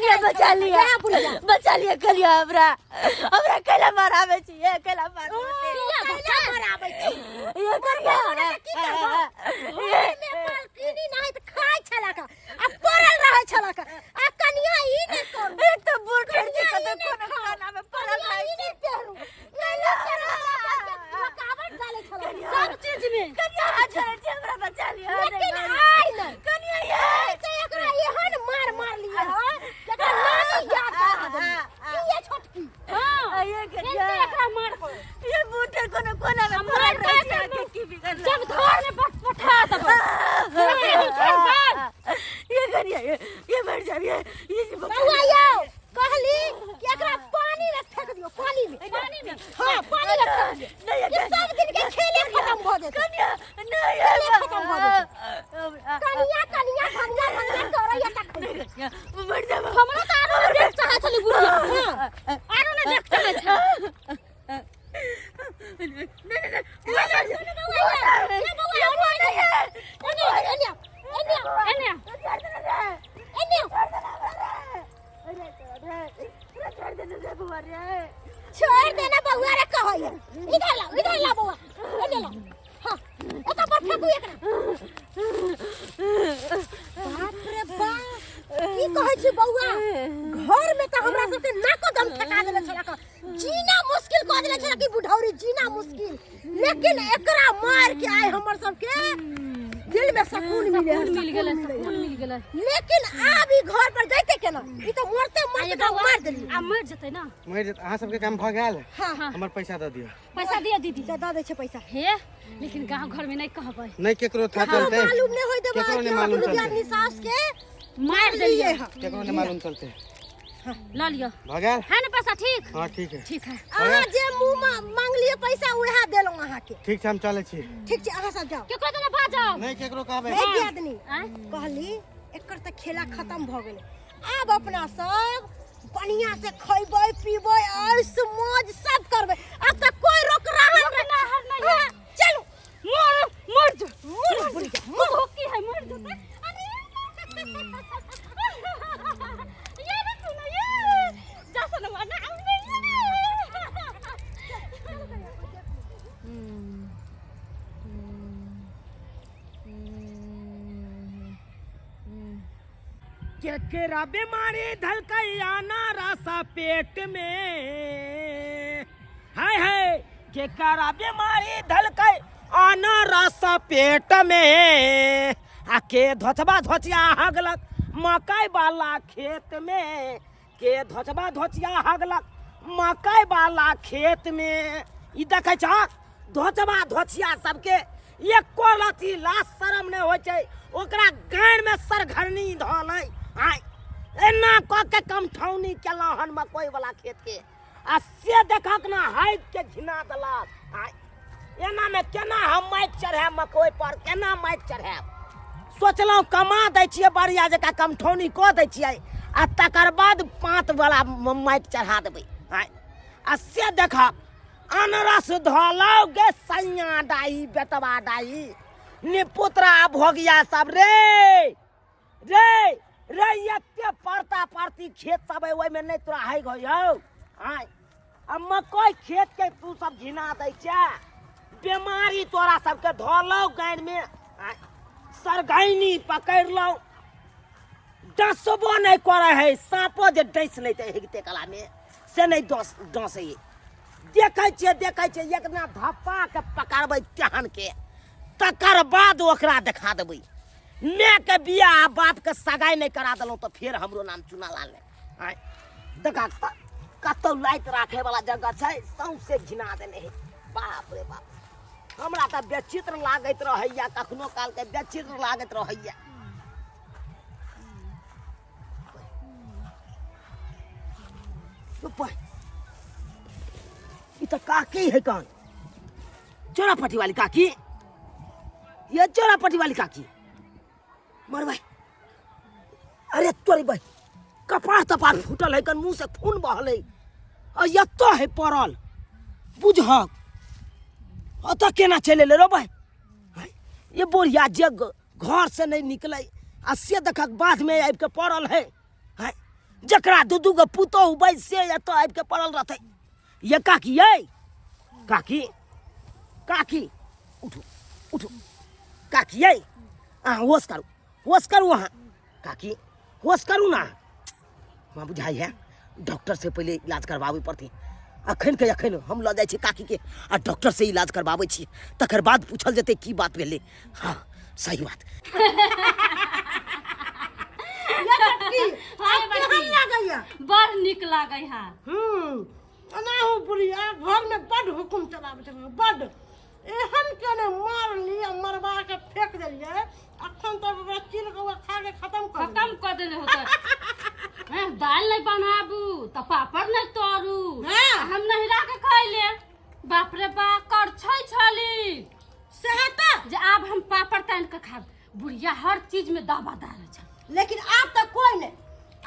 कनिया बचा लिया बचा लिया कनिया हमरा हमरा कैला मारावे छी ये कैला मारावे किया बच्चा मराबै छी ये कनिया की करबो घरमे मालकिनी नहि तऽ खाइ छला का आ पड़ल रहै छला का आ कनिया ई नहि करू एक तो बूढ़ ठेर छी कनिया कतौ ई नहि कोनो खाउ। खाना में पड़ल कनिया रहै ई छी नहि पेहरू कैला रुकावट डालै छला सब चीज में कनिया हाथ जोड़ै छी हमरा बचा लिया लेकिन आइ नहि कनिया ये तऽ एकरा एहन मार मारलियै हँ जकरा नानी याद करा देलियै की ये छोटकी हां ये कनिया एकरा मार ये बूढ़ ठेर कोनो कोना में पड़ल रहै छी आके की बिगड़ल जब घर में पठा देबै ये कनिया ये मर जाब ये ये बौआ यौ कहली कि एकरा पानी में फेंक दियौ पानी में पानी में हां पानी में फेंक दियौ नहीं ई सब दिन के खेले खत्म भऽ जेतै कनिया नहीं खेले खत्म भऽ जेतै कनिया कनिया धनिया धनिया करैया तखन कनिया मर जाब हमरा तऽ आरो ने देख चाहै छलै बुढ़िया हां आरो ने देख चाहै छलै नहीं नहीं एने एने एने एने छोड़ देना बउआ रे कहैया इधर लाओ इधर लाओ बउआ एने लाओ हां ओता पर फेंकू एकरा बाप रे बाप की कहै छी बउआ घर में त हमरा सबके नाको दम ठेका देले छला का जीना मुश्किल कऽ देले छला कि बुढ़ौरी जीना मुश्किल लेकिन एकरा मार के आए हमर सबके दिल में सुकून मिले सुकून मिल गेलै सुकून मिल गेलै लेकिन आब ई घर पर जैते केना ई तऽ मरते मरते एकरा मार देलियै आ मर जेतै ना मरि जेतै अहाँ सबके काम भऽ गेल हाँ हाँ हमर पैसा दऽ दिअ पैसा दिअ दीदी दऽ दऽ दै छै पैसा हे लेकिन गांव घर में नहीं कहबै नहि केकरो था केकरो चलतै मालूम नहीं होय देबै केकरो कि नहि हम मालूम दुनू चलतै दियादनी सास के मार देलियै लिए हँ केकरो नहि मालूम चलतै लऽ लिअ भऽ गेल है ना पैसा ठीक हाँ ठीक है ठीक है अहाँ जे मुँह मांगलियै पैसा उएह देलहुँ अहाँके ठीक छै हम चलै छी ठीक छै अहाँ सब जाउ केकरो तऽ बाजब नहि केकरो कहबै हे दियादनी आँय? कहली एकर तऽ खेला खत्म भऽ गेलै आब अपना सब बढ़िया से खैबै पीबै ऐश मौज सब करबै आब तऽ कोई रोक रहा नहीं हाँ, चलू मर मर जो मर बुढ़िया मर होकी है मर जो अरे ये रुको ना ये जा सनवा ना आउने केकरा बीमारी धलकैया ना रासा पेट में हाय हाय केकरा बीमारी धलकै आना रासा पेट में आ के धोचबा धोचिया हगलक मकई वाला खेत में के धोचबा धोचिया हगलक मकई वाला खेत में ई देखै छहक धोचबा धोचिया सबके एको रति लाज शरम नहि होइ छै ओकरा गाँडमे सरघरनी धऽ लै आँय एना कऽ के कमठौनी केलहुँ हन मकई वाला खेतके आ से देखक ने हाइट के घिना देलक आँय एनामे केना हम माटि चढ़ायब मकई पर केना माटि चढ़ायब सोचलहुँ कमा दै छियै बढ़िआँ जकाँ कमठौनी कऽ दै छियै आ तकर बाद पाँतवला माटि चढ़ा देबै आँय आ से देखक अनरस धलौ गे सैया डाही बेटवा डाही निपुत्रा भोगिया सब रे रे रे एते परता परती खेत सब है ओहिमे नहि तोरा है गो यौ आय आ मकई खेत के तू सब घिना दै छै बेमारी तोरा सबके धलौ गाड़िमे आय सरगैनी पकड़लौ डसबो नहि करै है साँपो जे डसि लैतै हेगते कलामे से नहि डस डसै देखै छियै देखै छियै एक दिना धप्पाके पकड़बै तेहनके तकर बाद ओकरा देखा देबै मायके बियाह आ बापके सगाइ नहि करा देलहुँ तऽ फेर हमरो नाम चुनालाल नहि आँय देखा तऽ कतहु लाइट राखैवला जगह छै सौँसे घिना देने है बाप रे बाप हमरा तऽ बेचित्र लागैत रहैया कखनो कालके बेचित्र लागैत रहैया ई तऽ काकी है कौन चोरापट्टी वाली काकी ये चोरापट्टी वाली काकी मर भाई अरे तोरी भाई कपार तपार फूटल है कन मुंह से खून बहल है आ एतऽ है पड़ल बुझहक अतऽ केना चलि एलै रो भाई ये बुढ़िया जे घर से नहीं निकले आ से देखक बाधमे आबि के पड़ल है हैं? जकरा दू दू गो पुतोहु बैस से एतऽ आबि के पड़ल रहतै। ये काकी, ये काकी, काकी उठू उठू काकी, ये अहाँ होश करू, होश करू अहाँ काकी, होश करू ना। माँ बुझाइ है डॉक्टर से पहिले इलाज करबाबै पड़तै। अखन के अखन हम लऽ जाइ छी काकी के आ डॉक्टर से इलाज करबाबै छी, तकर बाद पूछल जेतै की बात भेलै। हाँ सही बात। बड़ नीक लागै है। एनाहु बुढ़िया घर में बड हुकुम चलाबै छै, बड एहन के ने मारली आ मरबा के फेंक देलियै, अखन तक ओकरा चीर कौआ खा के खत्म कर खत्म कर देने होतै। हैं, दाल नहीं बनाबू तऽ पापड़ नहीं तरू, हाँ। हम नहीं राख के खैले। बाप रे बा करछै छली सएह तऽ जे आब हम पापड़ तानि के खाब। बुढ़िया हर चीज में दावा दार छै। लेकिन आब तऽ कोई नहीं,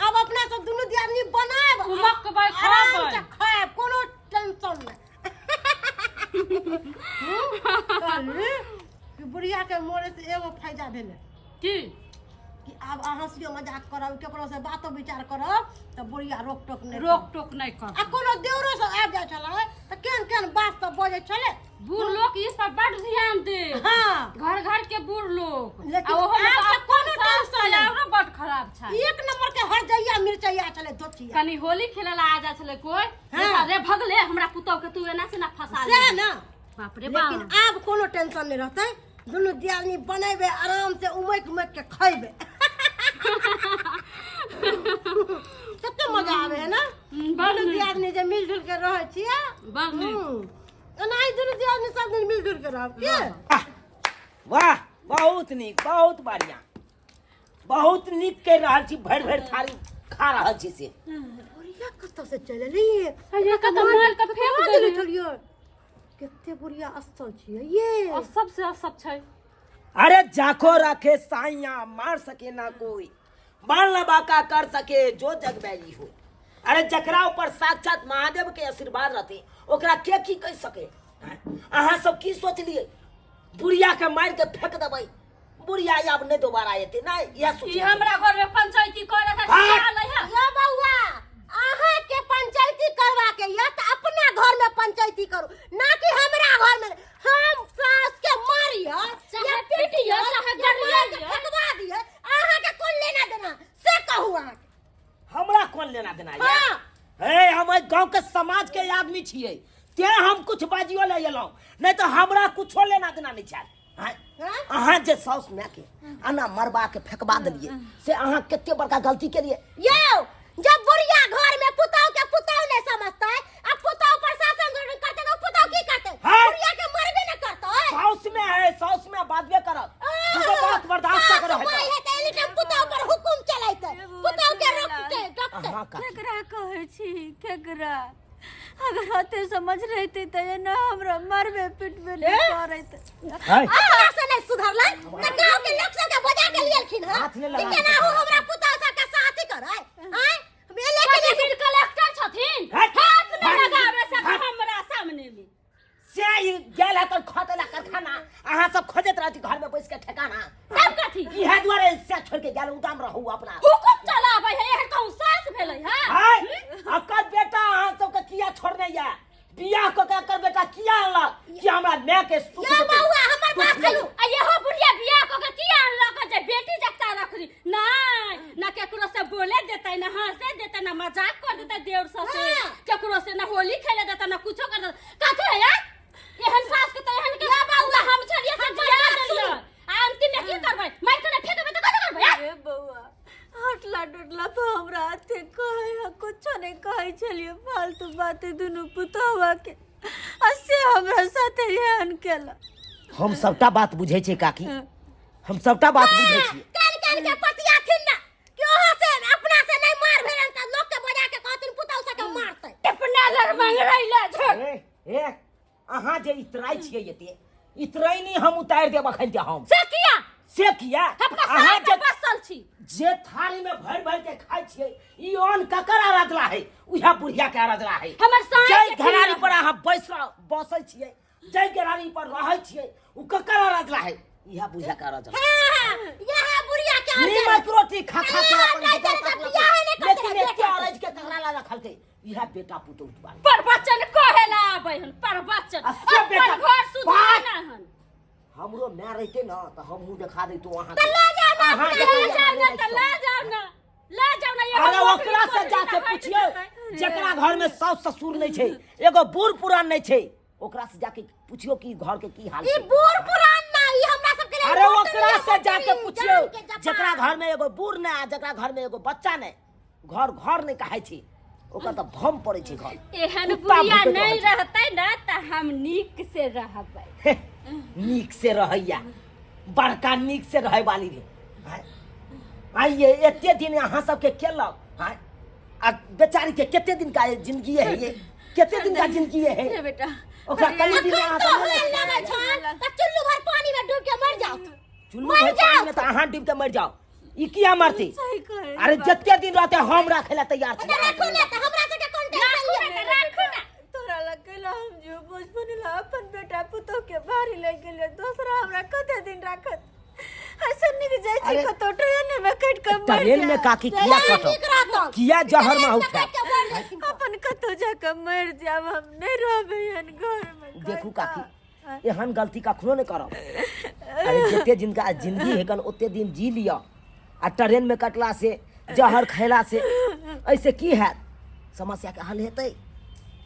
आब अपना सब दुनू दियादनी बनायब, उमकबै, आराम खबै। से खायब, कोनो टेंशन नहीं। कहली कि बुढ़िया के मरे से एगो फायदा भेलै की? कि आब अहाँ से मजाक करब, केकरो से बातो विचार करब तऽ बुढ़िया रोक टोक नहीं रोक टोक नहीं करब। आ कोनो देवरो सब आबि जाइ छलै तऽ केहन केहन बात सब बजै छलै। बूढ़ लोग ई सब बड़ ध्यान दे। हाँ। घर घर के बूढ़ लोग। लेकिन आ ओहो में आब तऽ तऽ अपन कोनो सास टेंशन नहि। आरो बड़ खराब छै। एक नंबर के हर जइया मिरचैया छलै दोचिया। कनी होली खेले ला आ जाइ छलै कोई, हाँ। रे भगले हमरा पुतोह के तू एना से ना फंसा ले। सएह ना। बाप रे बाप। लेकिन आब कोनो टेंशन नहीं रहतै, दुनू दियादनी बनेबै आराम से उमकि उमकि के खैबै। कते मजा आबै है ना? बड़ दुनू नीक। दियादनी जे मिलजुल के रहै छियै। बड़ नीक। एनाही दुनू दियादनी सब दिन मिलजुल के रहब की? वाह, वाह, बहुत नीक, बहुत बढ़िया, बहुत नीक कहि रहल छी, भरि भरि थारी खा रहल छी से। बुढ़िया कतऽ से चलि एलियै? अरे कतऽ मारि कऽ फेंक कहाँ देलियै? देने छलियै? कते बुढ़िया असल छियै ये। और सबसे असल छै। अरे जाको रखे साइया मार सके ना कोई, बाल ना बाका कर सके जो जग बैरी हो। अरे जकरा ऊपर साक्षात महादेव के आशीर्वाद रहते ओकरा के की कह सके? अहाँ सब की सोचलिए? बुढ़िया के मार के फेंक देबै, बुढ़िया आब नहीं दोबारा एते ना, इएह ई सोचलिए। हमरा घर में पंचायती करे है, हाँ। क्या नहीं है? ये बउआ, अहाँ के पंचायती करवा के या त अपना घर में पंचायती करू, ना कि हमरा घर में। हम सास के मारियो, चाहे या पिटियो, पिटियो, चाहे या मार के गरियाइयो। फेंकवा दियो, अहाँ के कोन लेना देना से कहू अहाँ के। हमरा कोन लेना देना या? हाँ। हे, हम एहि गांव के समाज के आदमी छियै, ते हम कुछ बाजियो ले एलहुँ, नहीं तो हमरा कुछो लेना देना नहीं छै। हाँ? हाँ? अहाँ जे साउस माय के अना मरबा के फेंकबा देलियै से अहाँ कते बड़का गलती केलियै। यौ, जब बुढ़िया घर में पुतहु के पुतहु नहीं समझतै आ पुतहु पर शासन करतै तऽ पुतहु की करतै? हाँ? बुढ़िया के मरबे न करतै। साउस में है, साउस में बाजबे करत। दूगो बात बर्दाश्त सास करऽ हेतै। माय है तऽ एनी टाइम पुतहु पर हुकुम चलैतै, पुतहु के रोकतै, डकतै। अहाँ काकी। केकरा कहै छी, केकरा? अगर होते समझ रहते तो ये ना हमरा मरबे पिटबे नहीं करैत। है। अपना से नहीं सुधरलै तऽ गांव के लोक सबके बजा के लियलखिन हँ हाथ नहि लगा कि केना हो हमरा पुतहु सबके साथी करै? आँय? लेकिन कथी कलेक्टर छथिन? हट। हाथ नहि हट। लगाबै सब हट। हमरा सामने में। से ई गेल है तऽ खतला कारखाना, अहाँ सब खोजैत रहती घर में बैस के ठेकाना। तब कथी? इहे दुआरे से छोड़ के गेल, उदाम रहू अपना। हुकुम चलाबै है, एहन कहूँ सास भेलै है? हाय, अकर बेटा अहाँ सबके किया छोड़ने या? बियाह कऽ के अकर बेटा किया अनलक कि हमरा माय के सुख ये देतै? बउआ, हमर बात सुनू। आ इहो बुढ़िया बियाह कऽ के किया अनलक जे बेटी जकता रखली? नहि, ना केकरो से बोले देतै, ना हंसे देतै, ना मजाक कर देतै देवर सब से, हाँ। केकरो से ना होली खेले देतै, ना कुछो कर देतै। कथी है यार? एहन सास के तऽ एहन के बउआ हम छलियै से जिया देलियै। आ अंतिम में की करबै? मारि के नहि फेकबै तऽ कथी करबै? ए बउआ, हटला डोटला पर हमरा अते कहै है, कुछो नहीं कहै छलियै, फालतू बाते दुनू पुतोहवा के, आ से हमरा साथे एहन केला। हम सबटा बात बुझै छियै काकी, हम सबटा बात बुझै छियै। कान कान के पतियाथिन ना कि ओहो से अपना से नहीं मार भेलन त लोक के बजा के कहथिन पुतहु सबके मारतै। अपना लड़ मंगरैला झोर। ए, ए, अहाँ जे इतराइ छियै एते इतरैनी हम उतारि देब अखन के हम। से किया? से किया? अपना अहाँ साल जे में बसल छी। जे थाली में भरि भरि के खाइ छियै ई अन्न ककर आराधना है? उएह बुढ़िया के आराधना है। हमर साँझ जाहि के घरारी खीर। पर अहाँ बसै छियै, जाहि घरारी पर रहै छियै, उ ककर आराधना है? इएह बुढ़िया के आराधना। हाँ, हाँ, इएह बुढ़िया के आराधना। नीमक रोटी खा खा के अरे, अपन नहीं गुजर चलता, करलकै। बियाहे नहीं करते लेकिन बेटा। एते ककरा ला रखलकै इएह बेटा पुतोह दुआरे। प्रवचन कहेला आबै हन प्रवचन। आ से अपन बेटा- घर सुधार बात! ना हन। हमरो माय रहिते न तऽ हमहूँ देखा दैतहुँ अहाँके। तऽ लऽ जाउ ने अहाँ अपना। जकाँ लऽ जाउ ने नहि तऽ लऽ जाउ ने, लऽ जाउ ने। अरे ओकरा से जाके पूछियौ जकरा घर में सास ससुर नहीं छै, एगो बूढ़ पुरान नहीं छै, ओकरा से जाके पूछियो कि घर के की हाल ई छै। बूढ़ पुरान ना, ई हमरा सबके लेल अरे मोटरी ओकरा है, से जाके मोटरी, पूछियो जान के जपान। जकरा घर में एगो बूढ़ नहीं आ जकरा घर में एगो बच्चा नहीं, घर घर नहीं कहाय छै, ओकरा तऽ भम पड़ै छै घर। एहन कुत्ता बुढ़िया भुकैत नहीं रहै छै। रहतै ने तऽ हम नीक से रहबै। हे, नीक से रहैया बड़का नीक से रहै वाली रे। आँय, आइये एते दिन अहाँ सबके केलक, आँय, आ बेचारी के कते दिन का जिंदगी है ये, कते दिन का जिंदगी है रे बेटा, ओकरा कनी दिन अखन अहाँ तो सब होए लगै छन तऽ चुल्लू भर पानी में डूब के मर जाओ। चुल्लू मर भर पानी जाओ। में तऽ अहाँ डूब के मर जाओ, ई किया मरती? सही कहै अरे जते दिन रहते हम राखे ला तैयार छी। तऽ राखू ने, तऽ हमरा सबके कोन टेंशन राखू यऽ? ने तऽ राखू ने। तोरा लग गेलो हम जो बचपन ला अपन बेटा पुतोह के भारी लग गेलो, दोसरा हमरा कते दिन राखत? ऐसे निक जाय छी अरे, कतौ ट्रेन में कट के मर ट्रेन में जाय। काकी किया ट्रेन कटब? नीक रहतौ। किया जहर में ट्रेन उठा? कटि के मर जेथिन। अपन कतौ जाके मर जाब, हम नहीं रहबै एहन घर में। देखू काकी, एहन गलती कखनो नहीं करब। अरे जते जिनका जिंदगी हेकन ओते दिन जी लिअ, आ ट्रेन में कटला से जहर खैला से ऐसे की हैत? समस्या के हल हेतै?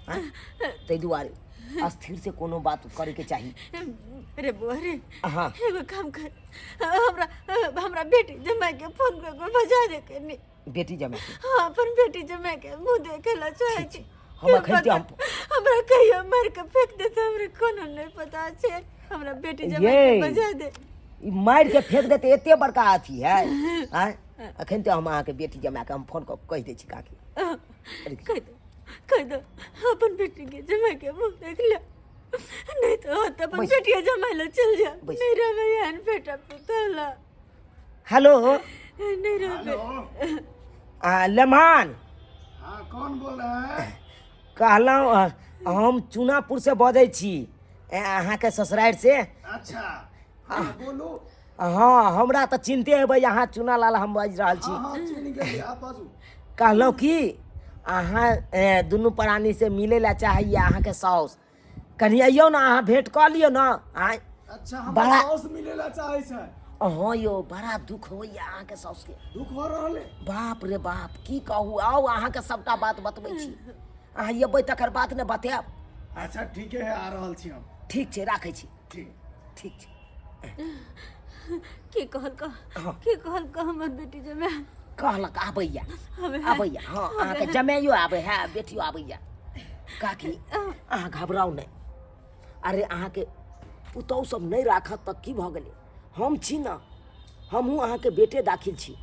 आँय? ताहि दुआरे अस्थिर से कोनो बात करे के चाही। रे बुआ रे, हाँ। एगो काम कर, हमरा हमरा बेटी जमाई के फोन कर के बजा दे कनी। बेटी जमाई के? हाँ, अपन बेटी जमाई के मुंह देखे ला चाहे छी। हम अखन ते हम- हमरा कहियो मार के फेंक देते, हमरा कोनो नहीं पता छै। हमरा बेटी जमाई के ये। बजा दे। ई मारि के फेंक देते एते बड़का अथी है। आँय? अखन ते हम अहाँके बेटी जमा के हम फोन कऽ कहि दै छी काकी। कहि दो, कहि दो अपन बेटी के जमाई के मुंह देख ले, नहीं तो होत अपन बैस। बेटिया जमाई ला चल जा। बैस। नहीं रहबे एहन बेटा पुतोह ला। हेलो। नहीं रहबे। लेमान। हाँ, कौन बोल रहा है? कहलहुँ हम चुनापुर से बजै छी, अहाँके ससुरारि से। अच्छा, हाँ, बोलू। हाँ, हमरा तऽ चिन्हते हेबै अहाँ, चुना लाल हम बाजि रहल छी। हाँ हाँ, चिन्ह गेलियै, आप बाजू। कहलहुँ कि अहाँ दुनू प्राणी से मिलै लए चाहैया अहाँके साउस, कनि अइयौ ने, अहाँ भेंट कऽ लियौ ने। आँय? अच्छा, हमरा बड़ा- साउस मिले ला चाहे छै? हाँ यौ, बड़ा दुख होइया अहाँके साउसके। दुख भऽ रहल है? बाप रे बाप, की कहू, आउ अहाँके सबटा बात बतबै छी, अहाँ एबै तकर बाद ने बतायब। अच्छा ठीके है, आ रहल छी हम। ठीक छै, राखै छी। ठीक। ठीक छै। की कहलको? हाँ। की कहलको हमर बेटी जमाई? कहलक आबैया। आबै है। आबैया, हाँ, अहाँके जमाइयो आबै है, बेटियो आबैया। काकी अहाँ घबराउ नहि, अरे अहाँके पुतहु सब नहि राखत तऽ की भऽ गेलै, हम छी ने, हमहूँ अहाँके बेटे दाखिल छी,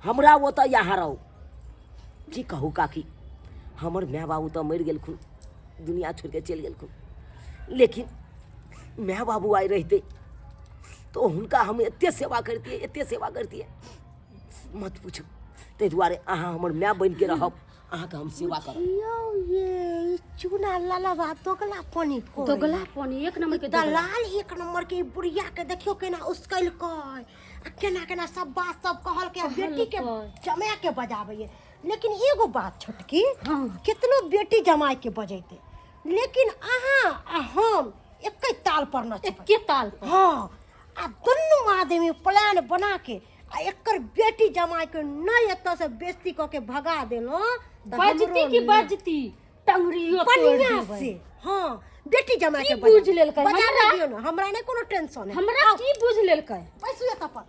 हमरा ओतऽ अहाँ रहू। की कहू काकी, हमर माय बाबू तऽ मरि गेलखुन, दुनिया छोड़िके चलि गेलखुन, लेकिन माय बाबू आइ रहिते तऽ हुनका हम एते सेवा करितियै, एते सेवा करितियै, मत पूछू। ताहि दुआरे अहाँ हमर माय बनिके रहब, अहाँके हम सेवा करब। यौ ये, ई चूना ललबा दोगला पानी कोइ। दोगला पानी एक नंबर के दोगला। दलाल एक नंबर के। ई बुढ़िया के देखियो केना उसकलकै आ केना केना सब बात सब कहलकै, आ बेटी के जमाय के बजाबैये। लेकिन एगो बात छोटकी, कितनो बेटी जमाय के बजैते, लेकिन अहाँ आ हम एके ताल पर नचबै। एके ताल पर। हाँ, आ दुनू आदमी प्लान बना के आ एकर बेटी जमाय के नहि एतऽ से बेइज्जती कऽ के भगा देलहुँ तऽ बजती हमरो की नहि। बजती, टंगरियो तोड़ बढ़िया देबै। से। हाँ, बेटी जमाय की के बुझ लेलकै बजा हमरा? दियौ ने, हमरा नहि कोनो टेंशन है। हमरा की बुझ लेलकै? बैसू एतऽ पर।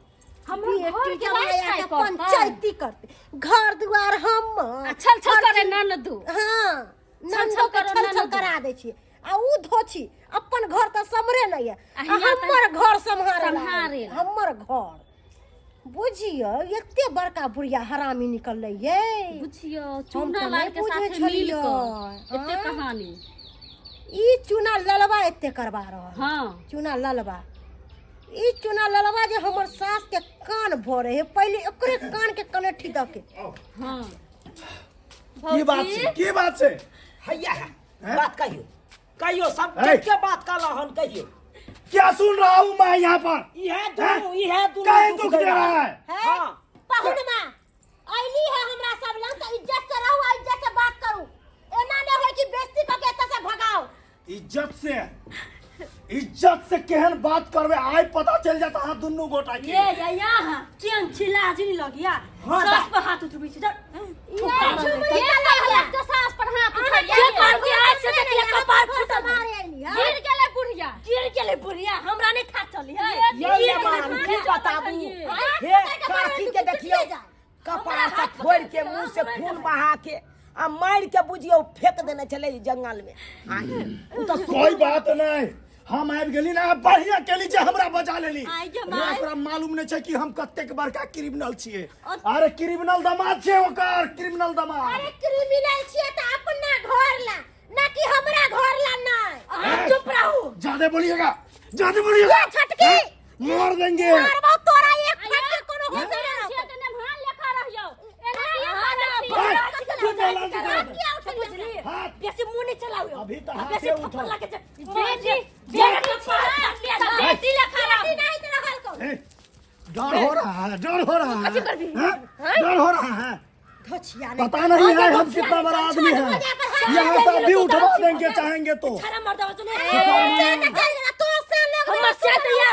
हमरा बेटी घर के जमाय राज खाइ के करतै। पंचायती करतै, घर दुआर हम आ छल छल करे ननदू। हाँ, छल ननदो के करो छल छल ननदो। करा दै छियै, आ उ धोछी अपन घर तऽ सम्हरे नहि है, आ आ हियाँ तऽ हमर घर सम्हारे सम्हारे। हमर घर बुझियौ एते बड़का बुढ़िया हरामी निकललै ये। बुझियौ हम चूना तऽ लाल नहि के बुझै साथे मिल छलियै। कऽ एते आँय? कहानी। ई चूना ललबा एते करवा रहल। हाँ। चूना ललबा, ई चूना ललबा जे हमर सास के कान भरे है, पहिले ओकरे कान के कनेठी दऽ के। हाँ। की बात छै, की बात छै? हैया है, हैं? बात कहियौ, कहियौ सब है। के बात कहलहुँ हन, कहियौ। क्या सुन रहा हूँ मैं यहाँ पर? इहे दुनू, इहे दुनू काहे दुख दुख दे दे रहा है? है? हाँ। पाहुनमा अइली है हमरा सब लग तऽ इज्जत से रहू, आ इज्जत से, इज्जत से केहन बात करबे आइ पता चल जाता अहाँ दुनू गोटा के। ये या यहाँ केहन छी लाज नहीं लगिया, हाँ, सास पर हाथ उठबै छी। ये ये कहलक तऽ सास पर हाथ उठैया। के कहल कि आज से देखिए कपार फूटल मारे आइली है। गिर गेलै बुढ़िया, गिर गेलै बुढ़िया, हमरा नहीं था चली है। ये ये मान की बताबू हे काकी के देखियो कपार से फोड़ के मुंह से खून बहा के आ मार के बुझियो फेंक देने छलै जंगल में। उ तो कोई बात नहीं, हम आबि गेली ना, बढ़िया केली जे हमरा बचा लेली। आइ गे माय। ओकरा मालूम नहीं छै कि हम कतेक बड़का क्रिमिनल छियै। अरे क्रिमिनल दामाद छियै ओकर, क्रिमिनल दामाद। अरे क्रिमिनल छियै त अपना घर ला, ना कि हमरा घर ला। नहीं अहाँ चुप रहू, ज्यादा बोलिएगा, ज्यादा बोलिएगा ये छटकी मार देंगे। मारबो तोरा एक फटके कोनो होश नहीं रहतो। छियै तऽ नमहान लेखा रहियौ। बुझली? हाथ। बेसी मुंह नहीं चलाओ अभी तो आ बेसी हाथे थप्पड़ उठो। लगे छै। बेटी बेटी छियै, बेटी लेखा रहू। नहीं त रहल को ए, डर हो रहा है, डर हो रहा है, हाँ? डर हो रहा है, धोछिया नहीं पता नहीं है हम कितना बड़ा आदमी है। यहाँ से अभी उठवा देंगे चाहेंगे तो। छाड़ा मर्दवा सुने। से त चल गेला तो से लोग हमर से त या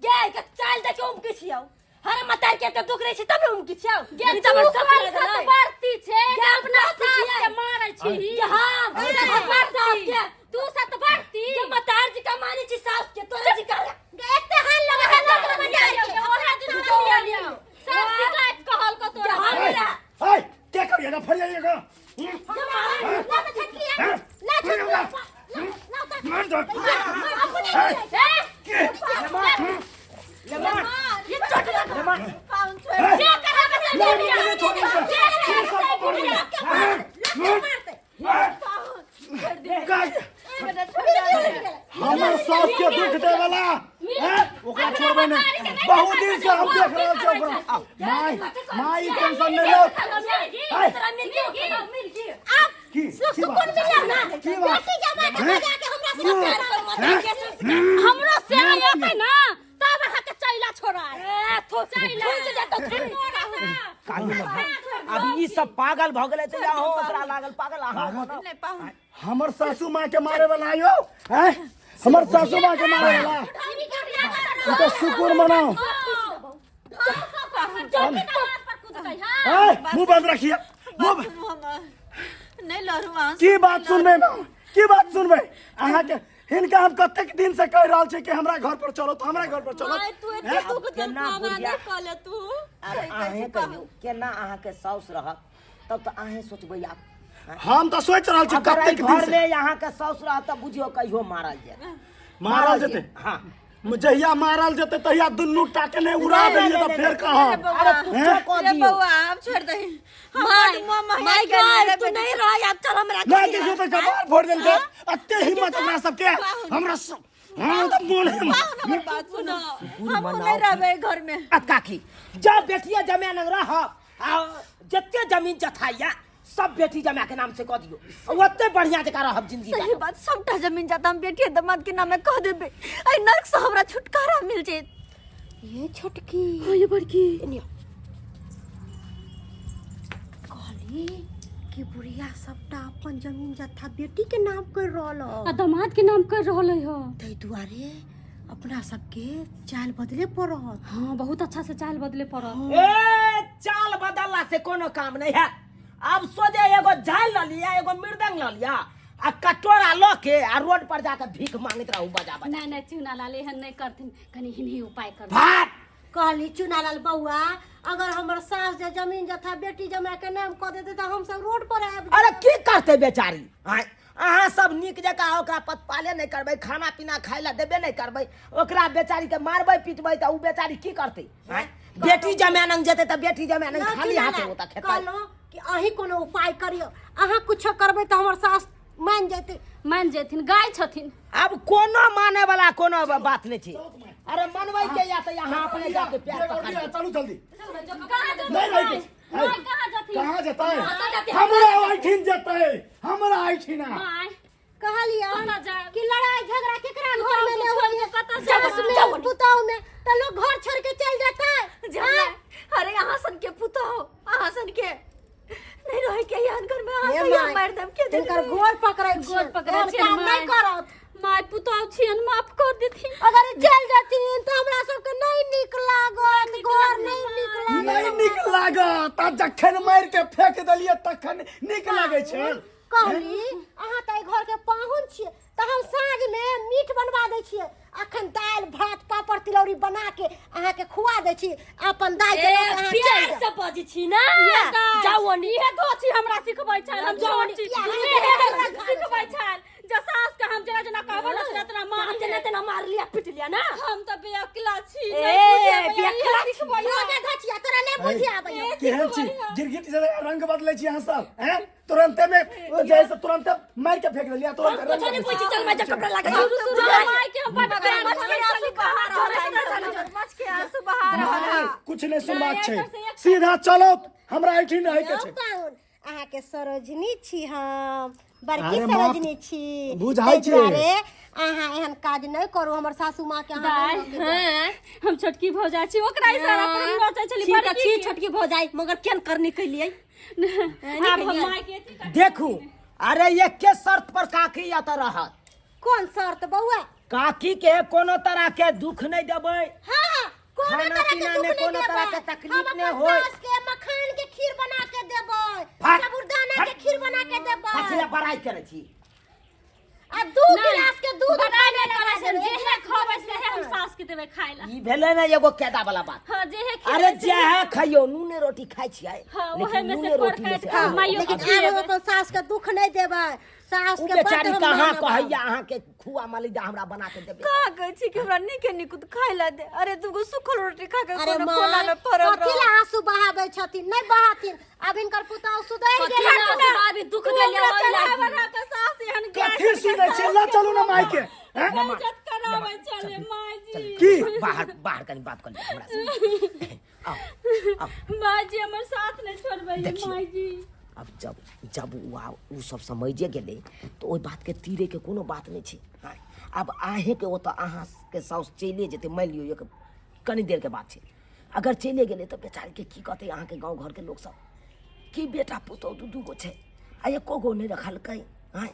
गे के चाल देखे उमकी छियौ, हर मतार के त दुख रहे छी तब उमकी छियौ। गे तू हमर सब कोन सतबरती छै गे अपना अपना सास छियै। के मारै छी? हां हमर सास के तू सतबरती के मतार जी का माने छी सास के तोरे जी का एते हाल लगा है लोग मतार के। ओहे दिन लियो सब शिकायत कहल को तोरा। हां मेरा ए, क्या करिएगा, फरियाइएगा? ला त छटकी आ, ला छटकी ला ला त मार दो। अपने के? ये चोट लगा पाउन छोड़ ए, जे करब से ला, बुढ़िया। मुझे छोड़ दे। जे करब से बुढ़िया। मार। का- हमर सास के दुख दे वाला हैं? ओकरा छोड़बै नहीं, बहुत दिन से हम देख रहल छी ओकरा। माय माय टेंशन नहीं लो। ए, तोरा मिल गई, मिल गई। आप की की सुकून बात? मिलल ना की बात? बेटी जमा के बजा के हमरा से प्यार कर हैं? हमरो सेवा एतै ना तब अहाँके चैला छोड़ाय। ए थो चैला थो के जात थो। काली अब ई सब पागल भ गेलै तऽ अहूँ ओकरा लागल पागल अहाँ बनाउ। नहि पाहुन, हमर सासू माँ के मारे वाला आयो हैं? हमर सासू माँ के मारे वाला ई तो शुक्र मनाओ। ए, मुंह बंद रखिए, मुंह बात सुनू हमर, नहीं लड़ू अहाँ। की बात सुनबै, की बात सुनबै अहाँके? हिनका हम कतेक दिन से कहि रहल छी कि हमरा घर पर चलो तऽ हमरा घर पर चलो। माय तू एते हैं? दुख देल केना हमरा बुढ़िया? नहीं कहले तू। आब अहें कहियौ केना अहाँके साउस रहत तब तऽ अहें सोचबै आब। हम तऽ सोचि रहल छी अगर एहि कतेक दिन घर से में अहाँके साउस रहत तऽ बुझियौ कहियो मारल जायत, मारल जेतै। हाँ जहिया मारल जेतै तहिया दुनू टाके नहि उड़ा देलियै तऽ फेर कहब। अरे कुछो कऽ रे दियौ। बौआ आब छोड़ दही, हम my बड मुँह महया my गेलियै गॉड रे तू बेटी। नहीं रह अब, चल हमरा नहि देखियौ तऽ कपार फोड़ि देलकै। एते हिम्मत ओकरा सबके हमरा सब हाँ तऽ मोन है। पाहुन हमर बात सुनो, हम मनाओ। नहीं रहबै घर में। आ काकी जब बेटिया जमा लग रह आ जते जमीन जथाइया सब बेटी जमा के नाम से कऽ दियौ, ओते बढ़िया जकाँ रहब जिंदगी सही काटब। बात, सबटा जमीन जाता हम बेटिए दामाद के नामे कह देबै, एहि नर्क से हमरा छुटकारा मिल जायत। ये छोटकी हाँ ये बड़की एने कहली कि बुढ़िया सबटा अपन जमीन जथा बेटी के नाम कर रहल ह आ दामाद के नाम कर रहल है। ताहि दुआरे अपना सबके चाल बदले पड़त। हाँ बहुत अच्छा से चाल बदले पड़त। ए चाल बदलला से कोनो काम नहीं है। अब सोझे एगो झाल ल लिया, एगो मृदंग ल लिया आ कटोरा ल के आ रोड पर जाके भीख मांगैत रहू बजा बजा। नहीं नहीं चूना लाल एहन नहीं करथिन, कनी हिनही उपाय कर। भाग कहली चुनालाल बौआ अगर हमर सास जे जमीन जथा बेटी जमा के नाम कऽ देते तऽ हम सब रोड पर आबि। अरे की करतै बेचारी? आँय अहाँ सब नीक जकाँ ओकरा पतपाले नहि करबै, खाना पीना खाय लए देबे नहि करबै, ओकरा बेचारी के मारबै पिटबै तऽ उ बेचारी की करतै? आँय बेटी जमा नंग जेतै तऽ बेटी जमा नंग ना खाली चुनालाल, हाथे ओतऽ खेतै। कहलहुँ कि अहीं कोनो उपाय करियौ, अहाँ कुछो करबै तऽ हमर सास मान जेतै। मान जेथिन, गाय छथिन। अब कोनो माने वाला कोनो बात नहीं छै। अरे मनबै के या तऽ यहाँ अपने जाके प्यार पकड़ लियौ। चलू जल्दी। कहाँ जेथिन? नहीं रहिके। माय कहाँ जेथिन? कहाँ जेतै? जेतै? हमरा ओहिठिन जेतै, हमरा ओहिठिना। माय कहलियै कतऽ जायब? कि लड़ाई झगड़ा केकरा घर में नहीं छोड़ होइए, के कतऽ जायब? सास में पुतहु में तऽ लोग घर छोड़ के चल जेतै। जाय, अरे अहाँ सन के पुतहु, अहाँ सन के नहीं रहे के एहन घर में अहाँ हे कहिया माय, मारि देब के हिनकर गोड़ पकड़ै गोड़ छियनि, पकड़ै एहन छियनि, काम माय। नहि करत। माय पुतहु छियनि, माफ कर देथिन। अगर ई चलि जेथिन तऽ हमरा सबके नहि नीक लागत, घर नहि नीक लागत। नहि नीक लागत आ जखन मारि के फेंक देलियै तखन नीक लागै छै। कहली अहाँ तऽ एहि घरके पाहुन छियै तऽ हम साँझमे मीट बनवा दै छियै, अखन दालि भात पापड़ तिलौरी बना के अहाँके खुआ दै छी, अपन दाइ के लऽ के अहाँ चलि प्यार जाउ। से बजै छी ना, जाउ ओनी। इहे दोषी हमरा सिखबै छल, हम छोट छी। किया? इहे सिखबै छल जे सास के हम जेना जेना कहबै ना तेना तेना मार, हम जेना तेना मार लिया पिट लिया ना। हम तऽ बेअकला छी, ए, नहि बुझेबै, इहे बेअकला छी। सिखबै यो गधा छियै, तोरा नहि बुझि आबैया। केहन छी गिरगिट जेना रंग बदलै छी अहाँ सब हैं? तुरंते में ओ जे है से तुरंते मार के फेंक देलियै, तुरंते कुछ रंग नहीं बदलै पूछी, चल मैं जब कपड़ा लगा शुरू शुरू में माय के हम बड प्यार मच के करै आंसू छली, बहा रहल है, मच के आंसू बहा रहल है। छी। कुछ नहि सुनबाक छै, एकर से एक- सीधा चलो, हमरा एहिठिन रहै के यौ छै। पाहुन, अहाँके सरोजनी छी, हम बड़की अरे माँ, सरोजनी छी, बुझाइ ताहि छै। दुआरे अहाँ एहन काज नहि करू, हमर सासू माँ के अहाँ दाइ, नहि रोकू। हाँ, हम छोटकी भौजाई छी, ओकरा इशारा पर हम नचै छली। छी तऽ बड़की छी के। छोटकी भौजाई, मगर केहन करनी कैलियै। आब हम माय के अथी कर- देखू, अरे एके शर्त पर काकी एतऽ रहत। कोन शर्त बौआ? काकी के कोनो तरह के दुख नहि देबै। हाँ हाँ, कोनो खाना तरह के पीना दुख में नहि कोनो तरह देबै। के तकलीफ हम नहि अपन होय। सास के मखान के खीर बना के देबै, फट, साबूदाना के फट। खीर बना के देबै। कथी लए बड़ाइ करै छी? आ 2 गिलास के दूध बड़ाइ नहि लगा करै छै, देबै। जेहे खबै सेहे हम सास के देबै खाय ला। ई भेलै ने एगो कैदा वाला बात। हाँ, जेहे खेबै अरे सेहे। जेहे खइयौ, नूने रोटी खाइ छियै। हाँ, लेकिन ओहे में से नूने कोर रोटी में काटि से कऽ आब- माइयो लेकिन के आब हम खिएबै। अपन सास के दुख नहि देबै, सास ओ के बड्ड बेचारी हम कहाँ मानब। कहैया अहाँके खुआ मालिदा हमरा बना के देबै। कहाँ कहै छी कि हमरा नीके निकुत खाय ला दे? अरे दूगो सुखल रोटी खा के अरे कोनो माय, कोना में पड़ल कथी रह। ला आंसू बहाबै छथिन? नहि बहाथिन, आब हिनकर पुतहु सुधरि कथी गेल। ला आंसू बहाबी, दुख तू देलियै हमरा ओहि चढ़ाबै लागी। रह के सास एहन गाय कथी सुनै छियै? ला चलू ना माय के हैं? बेइज्जत कराबै छलै माय जी। की बाहर बाहर कनी बात कर लिअ हमरा से। आउ आउ। माय जी हमर साथ नहि छोड़बै। देखियौ। माय जी, आब जब जब ओ आ ओ सब समझिए गेलै तऽ ओहि बातके तीरैके कोनो बात नहि छै। आँय, आब अहेँके ओतऽ अहाँके साउस चलिए जेतै, मानि लियौ एक कनी देरके बात छै, अगर चलिए गेलै तऽ बेचारीके की कहतै अहाँके गाँव घरके लोकसब कि बेटा पुतहु दू दू गो छै आ एको गो नहि रखलकै? आँय,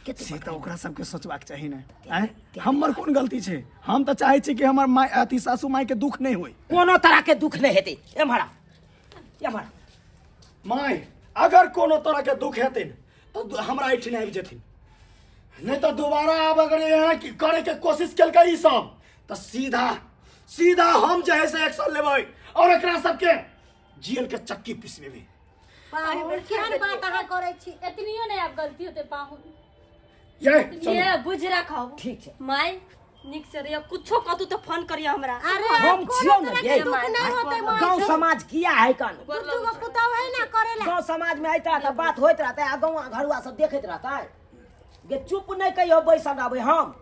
कते से तऽ ओकरा सबके सोचबाक चाही ने। आँय, हमर कोन गलती छै? हम तऽ चाहै छी कि हमर माय अथी सासू माय के दुख नहि होय। कोनो तरहके दुख नहि हेतै। एम्हर आ, एम्हर आ। माय, अगर कोनो तरह के दुख हेतै तऽ हमरा एहिठिन आबि जेथिन, नहि तऽ दोबारा आब अगर यहाँ की करे के कोशिश केलकै ई सब तऽ सीधा सीधा हम जे है से एक्शन लेबै और एकरा सबके जेल के चक्की पिसबेबै। पाहुन, केहन बात अहाँ करै छी? एतनियो नहि आब गलती होतै पाहुन। ये चलू। ये बुझ रखब। ठीक छै। माय, नीक से रहियो, कुछो कहतू तऽ फोन करियो हमरा। अरे हम कोनो छियौ ने तरह गे। के दुख नहि होतै माय। गाँव समाज किया है कन? दू दू गो पुतहु है ना करेला। गाँव समाज में एहि तरह के बात होइत रहतै आ गाँव घरुआ सब देखैत रहतै गे? चुप नहि कहियो बैसल रहबै हम।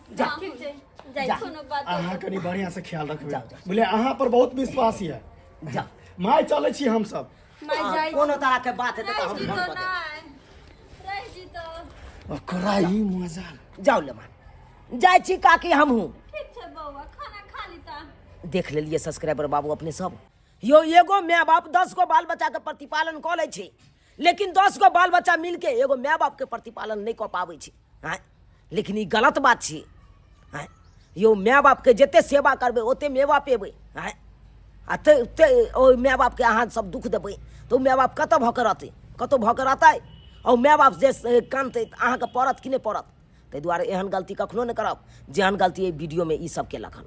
जा। ठीक छै, जाइ। जा। कोनो बात। अहाँ कनि बढ़िया से ख्याल रखबै। जाउ, जाउ। बुझलियै, अहाँ पर बहुत विश्वास यऽ। जा माय, चलै छी हमसब। माय, जाइ। कोनो तरह के बात हेतै तऽ हम रहि फोन जीतो कऽ देब। नहि रहि जीतो। ओकरा ई मजा। जाउ लेमान, जाइ छी काकी हमहूँ। ठीक छै बौआ, खाना खा ली तऽ। देख लेलियै सब्सक्राइबर बाबू अपने सब यौ, एगो माय बाप 10 गो बाल बच्चाके प्रतिपालन कऽ लै छै, लेकिन 10 गो बाल बच्चा मिलके एगो माय बापके प्रतिपालन नहि कऽ पाबै छै। आँय, लेकिन ई गलत बात छै। आँय यौ, माय बापके जते सेवा करबै ओते मेवा पेबै। आँय, आ ते ते ओहि माय बापके अहाँ सब दुख देबै तऽ ओ माय बाप कतऽ भऽ कऽ रहतै? कतहु भऽ कऽ रहतै? आ ओ माय बाप जे कानतै तऽ अहाँके पड़त कि नहि पड़त? ताहि दुआरे एहन गलती कखनो नहि करब जेहन गलती एहि वीडियोमे ई सब केलक हन।